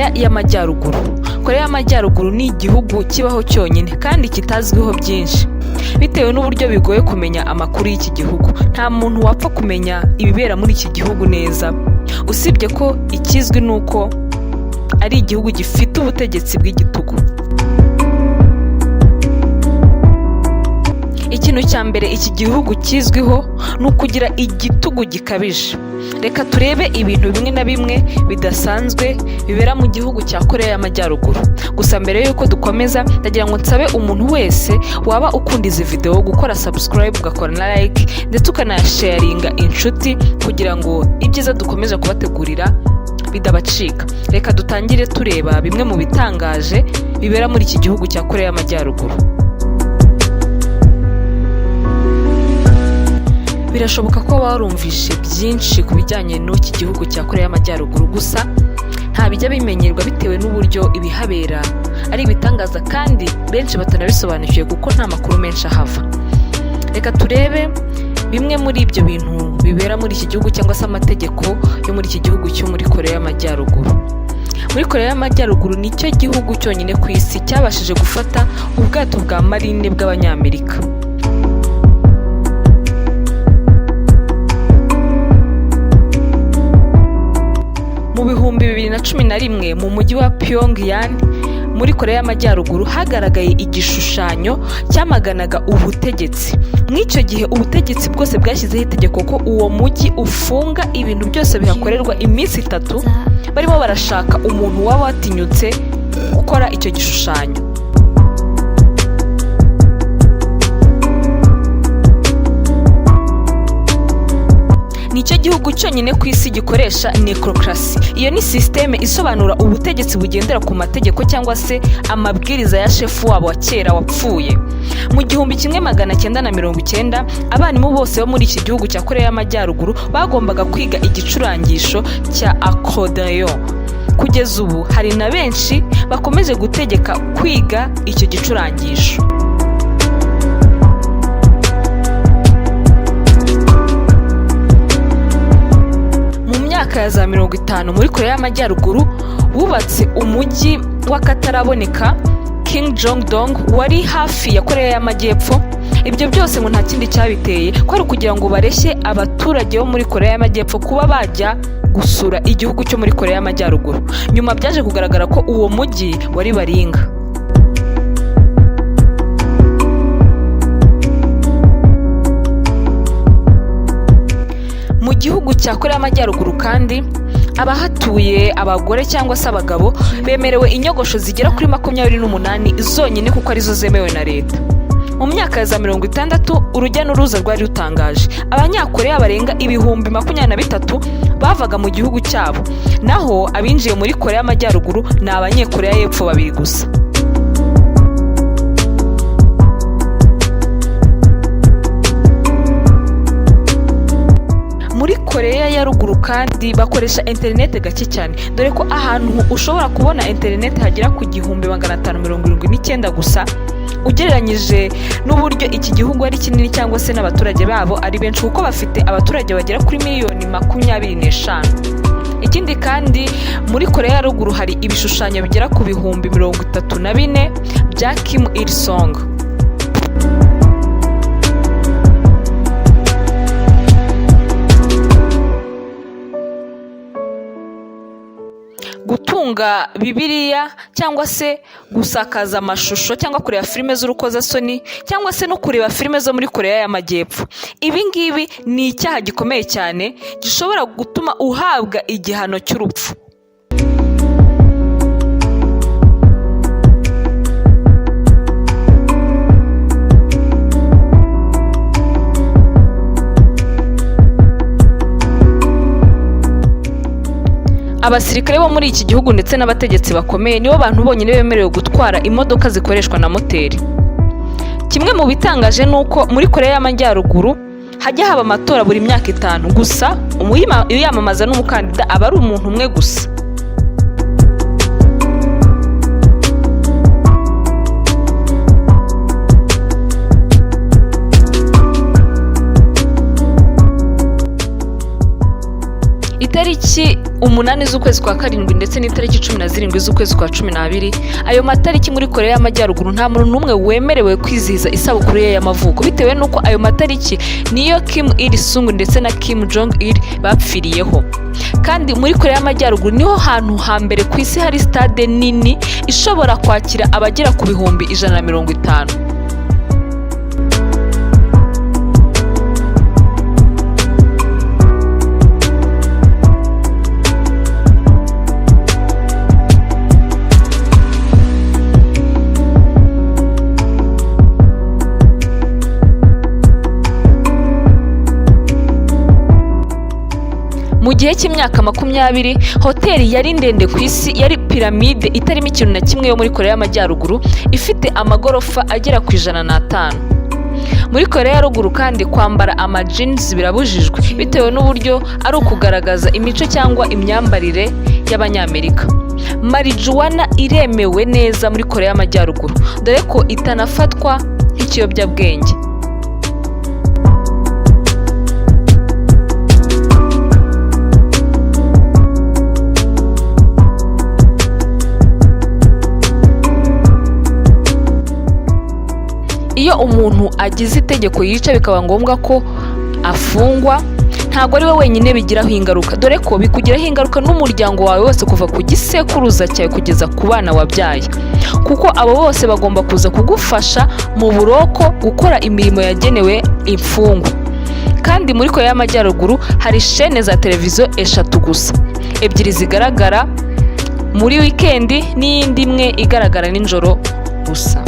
Koreya y'Amajyaruguru. Koreya y'Amajyaruguru ni igihugu kibaho cyonyine kandi kitazwiho byinshi. Bitewe n'uburyo bigoye kumenya amakuru y'iki gihugu, nta muntu wapfa kumenya ibibera muri iki gihugu neza, usibye ko ikizwi ni uko ari igihugu gifite ubutegetsi bw'igitugu. Ikintu cya mbere iki gihugu kizwiho ni ukugira igitugu gikabije. Reka turebe ibintu bimwe na bimwe bidasanzwe bibera mu gihugu cya Koreya y'Amajyaruguru. Gusa mbere y'uko dukomeza, ndagira ngo nsabe umuntu wese waba ukunda izi videwo gukora subscribe, ugakora na like, ndetse ukanasharinga inshuti kugira ngo ibyiza dukomeza kubategurira bidabacika. Reka dutangire tureba bimwe mu bitangaje bibera muri iki gihugu cya Koreya y'Amajyaruguru. Birashoboka ko warumvishe byinshi ku bijyanye n'iki gihugu cya Koreya y'Amajyaruguru, gusa nta bijya bimenyerwa bitewe n'uburyo ibihabera ari ibitangaza kandi benshi batanabisobanukiwe kuko nta makuru menshi ahava. Reka turebe bimwe muri ibyo bintu bibera muri iki gihugu cyangwa se amategeko yo muri iki gihugu cyo muri Koreya y'Amajyaruguru. Muri Koreya y'Amajyaruguru nicyo gihugu cyonyine ku isi cyabashije gufata ubwato bwa marine bw'Abanyamerika. Mu 2011, mu mujyi wa Pyongyang muri Koreya y'Amajyaruguru, hagaragaye igishushanyo cyamaganaga ubutegetsi. Muri icyo gihe ubutegetsi bwose bwashyizeho itegeko ko uwo mujyi ufunga ibintu byose bihakorerwa iminsi 3, barimo barashaka umuntu waba watinyutse gukora icyo gishushanyo. Nicyo gihugu cyonyine ku isi gikoresha necrocracy. Iyo ni sisiteme isobanura ubutegetsi bugendera ku mategeko cyangwa se amabwiriza ya shefu wabo wa kera wapfuye. Mu 1990, abarimu bose bo muri iki gihugu cya Koreya y'Amajyaruguru bagombaga kwiga igicurangisho cya accordion. Kugeza ubu hari na benshi bakomeje gutegeka kwiga icyo gicurangisho. Mu myaka ya za 50, muri Koreya y'Amajyaruguru bubatse umujyi w'akataraboneka King Jong Dong wari hafi ya Koreya y'Amajyepfo. Ibyo byose ngo nta kindi cyabiteye ko ari ukugira ngo bareshye abaturage bo muri Koreya y'Amajyepfo kuba bajya gusura igihugu cyo muri Koreya y'Amajyaruguru. Nyuma byaje kugaragara ko uwo mujyi wari baringa. Mu gihugu cya Koreya y'Amajyaruguru kandi, abahatuye, abagore cyangwa se abagabo, bemerewe inyogosho zigera kuri 28 zonyine kuko arizo zemewe na leta. Mu myaka ya za 60, urujya n'uruza rwari rutangaje. Abanyakoreya barenga 23,000 bavaga mu gihugu cyabo, naho abinjiye muri Koreya y'Amajyaruguru ni Abanyekoreya y'Epfo 2 gusa. Muri Koreya ya Ruguru kandi bakoresha interineti gake cyane, dore ko ahantu ushobora kubona interineti hagera ku 1579 gusa, ugereranyije n'uburyo iki gihugu ari kinini cyangwa se n'abaturage babo ari benshi, kuko bafite abaturage bagera kuri miliyoni 25. Ikindi kandi, muri Koreya ya Ruguru hari ibishushanyo bigera ku 34,000 bya Kim Il Sung. Gutunga Bibiliya cyangwa se gusakaza amashusho cyangwa kureba filime z'urukozasoni cyangwa se no kureba filime zo muri Koreya y'Amajyepfo, ibi ngibi ni icyaha gikomeye cyane gishobora gutuma uhabwa igihano cy'urupfu. Abasirikare bo muri iki gihugu ndetse n'abategetsi bakomeye nibo bantu bonyine bemerewe gutwara imodoka zikoreshwa na moteri. Kimwe mu bitangaje ni uko muri Koreya y'Amajyaruguru hajya haba amatora buri myaka 5, gusa uyamamaza n'umukandida aba ari umuntu umwe gusa. Itariki 8 z'ukwezi kwa 7 ndetse n'itariki 17 z'ukwezi kwa 12. Ayo matariki muri Koreya y'Amajyaruguru nta muntu n'umwe wemerewe kwizihiza isabukuru ye y'amavuko, bitewe n'uko ayo matariki niyo Kim Il Sung ndetse na Kim Jong Il bapfiriyeho. Kandi muri Koreya y'Amajyaruguru niho hantu hambere ku isi hari stade nini ishobora kwakira abagera ku 150,000. Mu gihe cy'imyaka 20, hoteli yari ndende ku isi yari piramide itarimo ikintu na kimwe yo muri Koreya y'Amajyaruguru, ifite amagorofa agera ku 105. Muri Koreya ya Ruguru kandi kwambara amajinsi birabujijwe, bitewe n'uburyo ari ukugaragaza imico cyangwa imyambarire y'Abanyamerika. Marijuwana iremewe neza muri Koreya y'Amajyaruguru, dore ko itanafatwa nk'ikiyobyabwenge. Iyo umuntu agize itegeko yica bikaba ngombwa ko afungwa, ntabwo ari we wenyine bigiraho ingaruka, dore ko bikugiraho ingaruka n'umuryango wawe wose kuva ku gisekuruza cyawe kugeza ku bana wabyaye, kuko abo bose bagomba kuza kugufasha mu buroko gukora imirimo yagenewe imfungwa. Kandi muri Koreya y'Amajyaruguru hari shene za televiziyo 3 gusa, 2 zigaragara muri wikendi n'iyindi imwe igaragara nijoro gusa.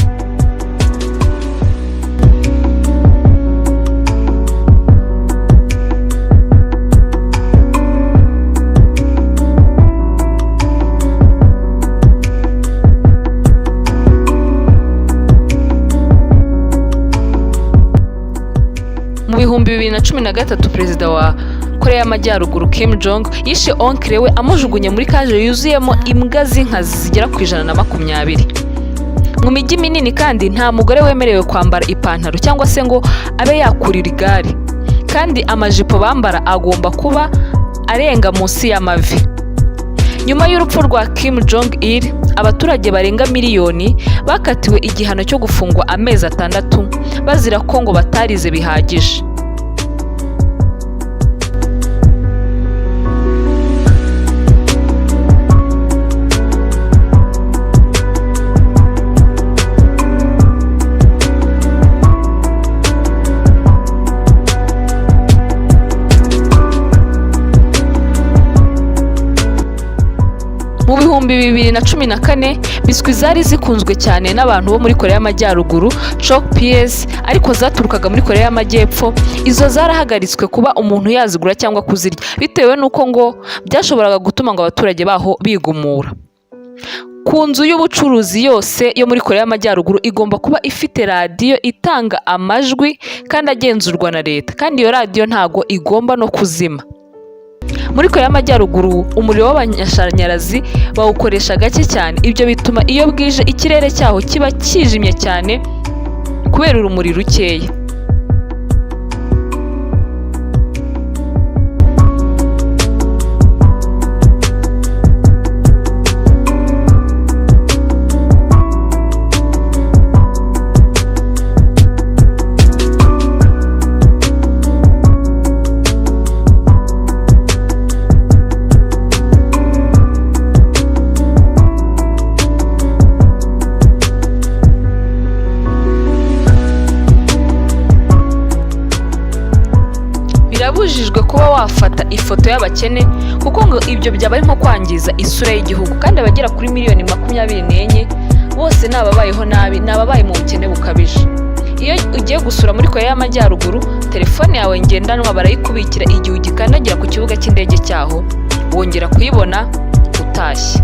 Mu 2013 perezida wa Koreya y'Amajyaruguru Kim Jong yishe onkire we amujugunye muri kaje yuzuyemo imbwa z'inkazi zigera ku 120. Mu mijyi minini kandi nta mugore wemerewe kwambara ipantaro cyangwa se ngo abe yakurira igare, kandi amajipo bambara agomba kuba arenga munsi y'amavi. Nyuma y'urupfu rwa Kim Jong Il, abaturage barenga miliyoni bakatiwe igihano cyo gufungwa amezi 6 bazira ko ngo batarize bihagije. Mu 2014 biswi zari zikunzwe cyane n'abantu bo muri Koreya y'Amajyaruguru, Choc Pies, ariko zaturukaga muri Koreya y'Amajyepfo, izo zarahagaritswe kuba umuntu yazigura cyangwa kuzirya, bitewe n'uko ngo byashoboraga gutuma ngo abaturage baho bigumura. Ku nzu y'ubucuruzi yose yo muri Koreya y'Amajyaruguru igomba kuba ifite radiyo itanga amajwi kandi agenzurwa na leta, kandi iyo radiyo ntago igomba no kuzima. Muri Koreya y'Amajyaruguru umuriro w'amashanyarazi bawukoresha gake cyane, ibyo bituma iyo bwije ikirere cyaho kiba kijimye cyane kubera urumuri rukeya. Birabujijwe kuba wafata ifoto y'abakene, kuko ngo ibyo byaba ari nko kwangiza isura y'igihugu, kandi abagera kuri miliyoni 24 bose ni ababayeho nabi, ni ababaye mu bukene bukabije. Iyo ugiye gusura muri Koreya y'Amajyaruguru, telefone yawe ngendanwa barayikubikira igihe ugikandagira ku kibuga cy'indege cyaho, wongera kuyibona utashye.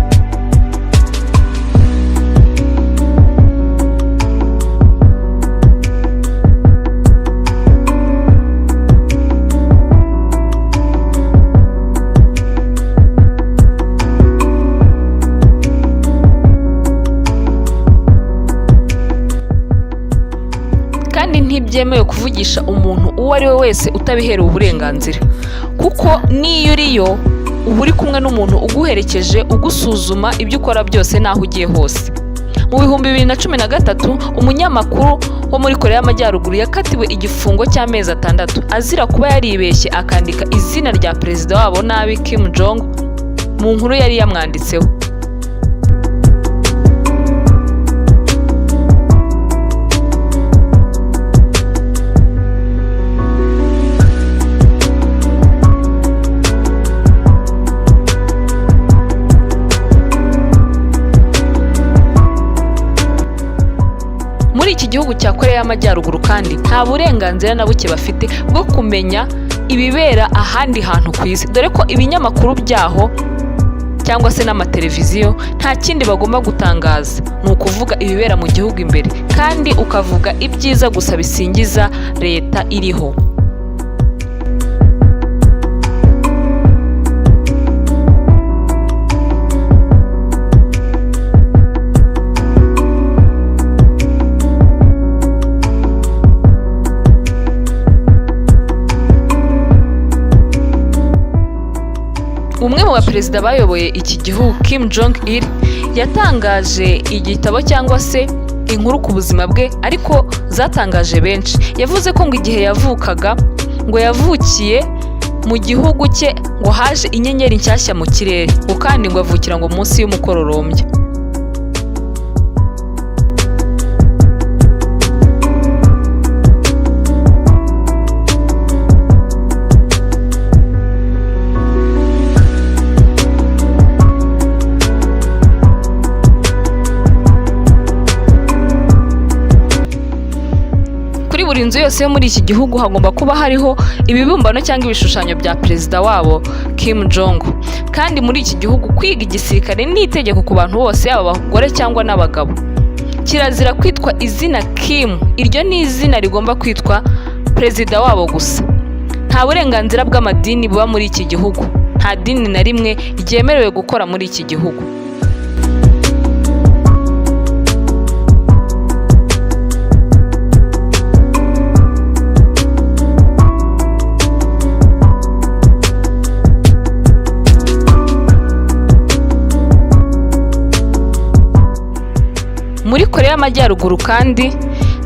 Kandi ntibyemewe kuvugisha umuntu uwo ari we wese utabiherewe uburenganzira, kuko n'iyo uriyo Uba uri kumwe n'umuntu uguherekeje, ugusuzuma ibyo ukora byose n'aho ugiye hose. Mu 2013, umunyamakuru wo muri Koreya y'Amajyaruguru yakatiwe igifungo cy'amezi 6 azira kuba yaribeshye akandika izina rya perezida wabo nabi, Kim Jong, mu nkuru yari yamwanditseho. Muri iki gihugu cya Koreya y'Amajyaruguru kandi nta burenganzira na buke bafite bwo kumenya ibibera ahandi hantu ku isi, dore ko ibinyamakuru byaho cyangwa se n'amateleviziyo nta kindi bagomba gutangaza, ni ukuvuga ibibera mu gihugu imbere, kandi ukavuga ibyiza gusa bisingiza leta iriho. Umwe mu baperezida bayoboye iki gihugu, Kim Jong Il, yatangaje igitabo cyangwa se inkuru ku buzima bwe, ariko zatangaje benshi. Yavuze ko ngo igihe yavukaga, ngo yavukiye mu gihugu cye, ngo haje inyenyeri nshyashya mu kirere, ngo kandi ngo avukira ngo munsi y'umukororombya. Kuri buri nzu yose yo muri iki gihugu hagomba kuba hariho ibibumbano cyangwa ibishushanyo bya perezida wabo Kim Jong. Kandi muri iki gihugu kwiga igisirikare ni itegeko ku bantu bose, yaba abagore cyangwa n'abagabo. Kirazira kwitwa izina Kim, iryo ni izina rigomba kwitwa perezida wabo gusa. Nta burenganzira bw'amadini buba muri iki gihugu, nta dini na rimwe ryemerewe gukora muri iki gihugu. Muri Koreya y'Amajyaruguru kandi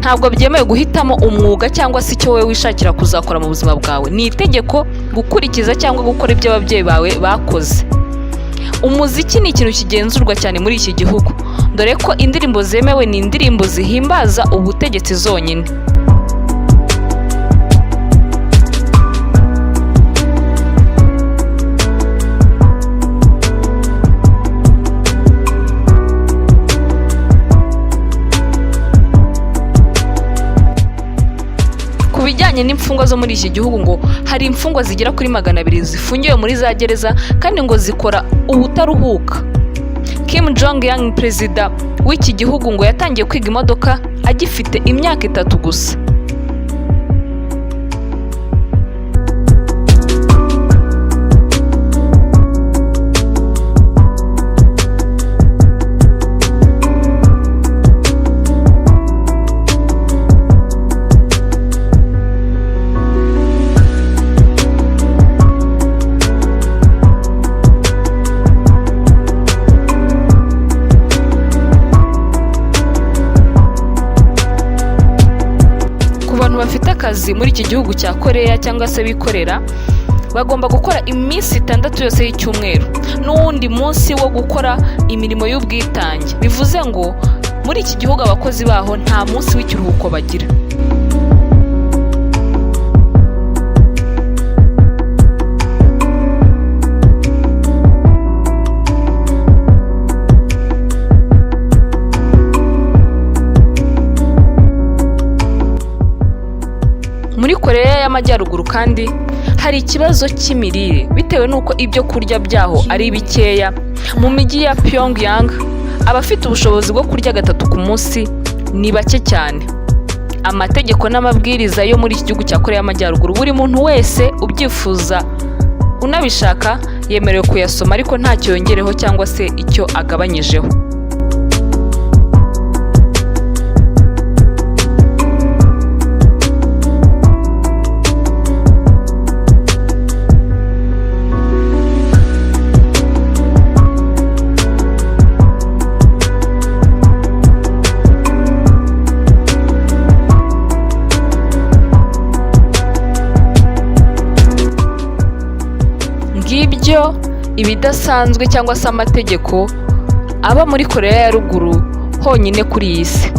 ntabwo byemewe guhitamo umwuga cyangwa se icyo wowe wishakira kuzakora mu buzima bwawe. Ni itegeko gukurikiza cyangwa gukora ibyo ababyeyi bawe bakoze. Umuziki ni ikintu kigenzurwa cyane muri iki gihugu, dore ko indirimbo zemewe ni indirimbo zihimbaza ubutegetsi zonyine. Ku bijyanye n'imfungwa zo muri iki gihugu, ngo hari imfungwa zigera kuri 200 zifungiwe muri za gereza, kandi ngo zikora ubutaruhuka. Kim Jong Un, perezida w'iki gihugu, ngo yatangiye kwiga imodoka agifite imyaka 3 gusa. Ku bantu bafite akazi muri iki gihugu cya Koreya cyangwa se bikorera, bagomba gukora iminsi 6 yose y'icyumweru n'uwundi munsi wo gukora imirimo y'ubwitange. Bivuze ngo muri iki gihugu abakozi baho nta munsi w'ikiruhuko bagira. Muri Koreya y'Amajyaruguru kandi hari ikibazo cy'imirire bitewe n'uko ibyo kurya byaho ari bikeya. Mu mijyi ya Pyongyang, abafite ubushobozi bwo kurya 3 ku munsi ni bake cyane. Amategeko n'amabwiriza yo muri iki gihugu cya Koreya y'Amajyaruguru, buri muntu wese ubyifuza unabishaka yemerewe kuyasoma, ariko ntacyo yongereho cyangwa se icyo agabanyijeho. Ibidasanzwe cyangwa se amategeko aba muri Koreya ya Ruguru honyine kuri iyi si.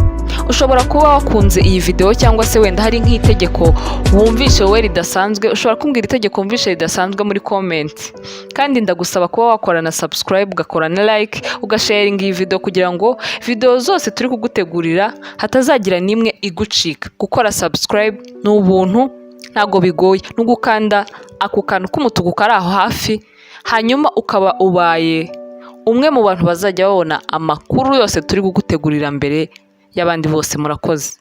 Ushobora kuba wakunze iyi videwo, cyangwa se wenda hari nk'itegeko wumvishe wowe ridasanzwe. Ushobora kumbwira itegeko wumvishe ridasanzwe muri comment. Kandi ndagusaba kuba wakora na subscribe, ugakora na like, ugasharinga iyi video, kugira ngo video zose turi kugutegurira hatazagira n'imwe igucika. Gukora subscribe ni ubuntu, ntabwo bigoye, ni ugukanda ako kantu k'umutuku kari aho hafi, hanyuma ukaba ubaye umwe mu bantu bazajya babona amakuru yose turi kugutegurira mbere y'abandi bose. Murakoze.